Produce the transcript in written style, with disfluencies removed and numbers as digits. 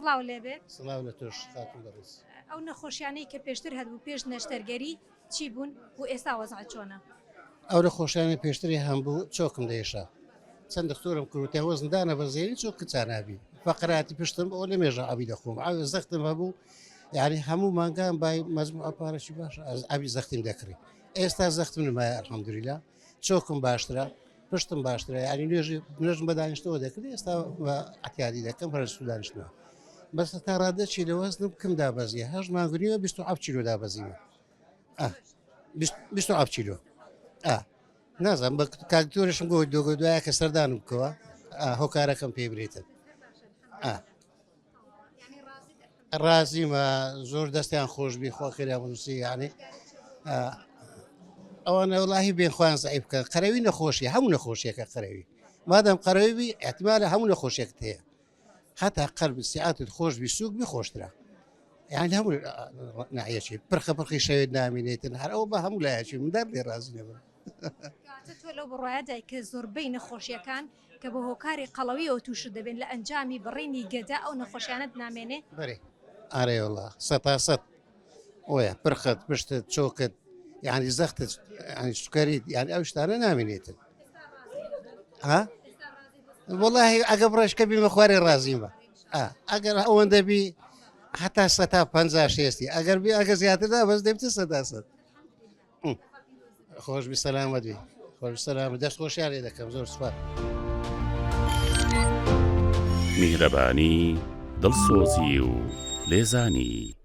سڵاو لێبێت. سڵاو لە تۆش خاتوو بەڕێز. ئەو نەخۆشیانەی کە پێشتر هەتبوو پێش نەشتەرگەری چی بوون و ئێستا وەزعت چۆنە؟ ئەو نەخۆشیانەی پێشتری هەمبوو چۆکم دەیەشا چەند دکتۆرم کرد وتیان وەزن دانەبەزێنی چۆکت چانابی فەقراتی پشتم ئەو لە مێژە ئابی دەخۆم ئاوێ زەختم هەبوو یعنی هەموو مانگان بای مەزموع پارەشی باش ئەز ئابی زەختیم دەکڕی ئێستا زەختم نمایە ئەلحەمدوریلا چۆکم باشترە پشتم باشترە یعنی نوێژی نوێژم بە دانیشتەوە دەکرد ئێستا بە عتیادی دەکەم هەر سو دانیشتنەوە بەس تا ڕادە چی لە وەزنم کم دابەزیە هەشت مانگ و نیوە 27 کیلۆ دابەزیوە ئاه، 27 کیلۆ ئاه، نازانم بە کاکتۆرشم گۆ دۆگۆ دوایە کە سەردانم بکەوە ئاه، هۆکارەکەم پێ برێتن ئاه. ڕازیمە زۆر دەستیان خۆشبی خوا خێریان بنووسی یعنی ئەوانە وڵاهی بێن خۆیان زعیف بکەن قەرەوی نەخۆشی هەموو نەخۆشیەکە قەرەوی مادەم قەرەوی بی احتمالە هەموو نەخۆشیەکت هەیە هەتا قەلب سیعاتت خۆش بی سوک بی خۆشترە یعنی هەموو ناحیەکی پرخە پرخی شەوێت نامینێتن هەر ئەو بە هەموو لایەکی مندار لێ ڕازی نەبن کەواتە تۆ لەو بڕوایەدای کە زۆربەی نەخۆشیەکان کە بە هۆکاری قەڵەویەوە تووشت دەبێن لە ئەنجامی بڕینی گەدە ئەو نەخۆشیانەت نامێنێ؟ بەرێ ئارێ وەڵا سەتا سەت ئۆیە پرخت پشتت چۆکت یعنی زەختت یعنی سوکەریت یعنی ئەو شتانە نامێنێتن ها وەڵاهی ئەگە بڕێشکە بیمە خوارێ ڕازیمە ئەگەر ئەوەندە بی هەتا سەتا پ شێستی ئەگەر بی ئەگە زیاتردا بەس دەبتە سەدا سەد خۆشبی سەلامەت بی خۆش سەلامەت دەست خۆشیان لێ دەکەم زۆر سوپاس. میهرەبانی، دڵسۆزی و لێزانی.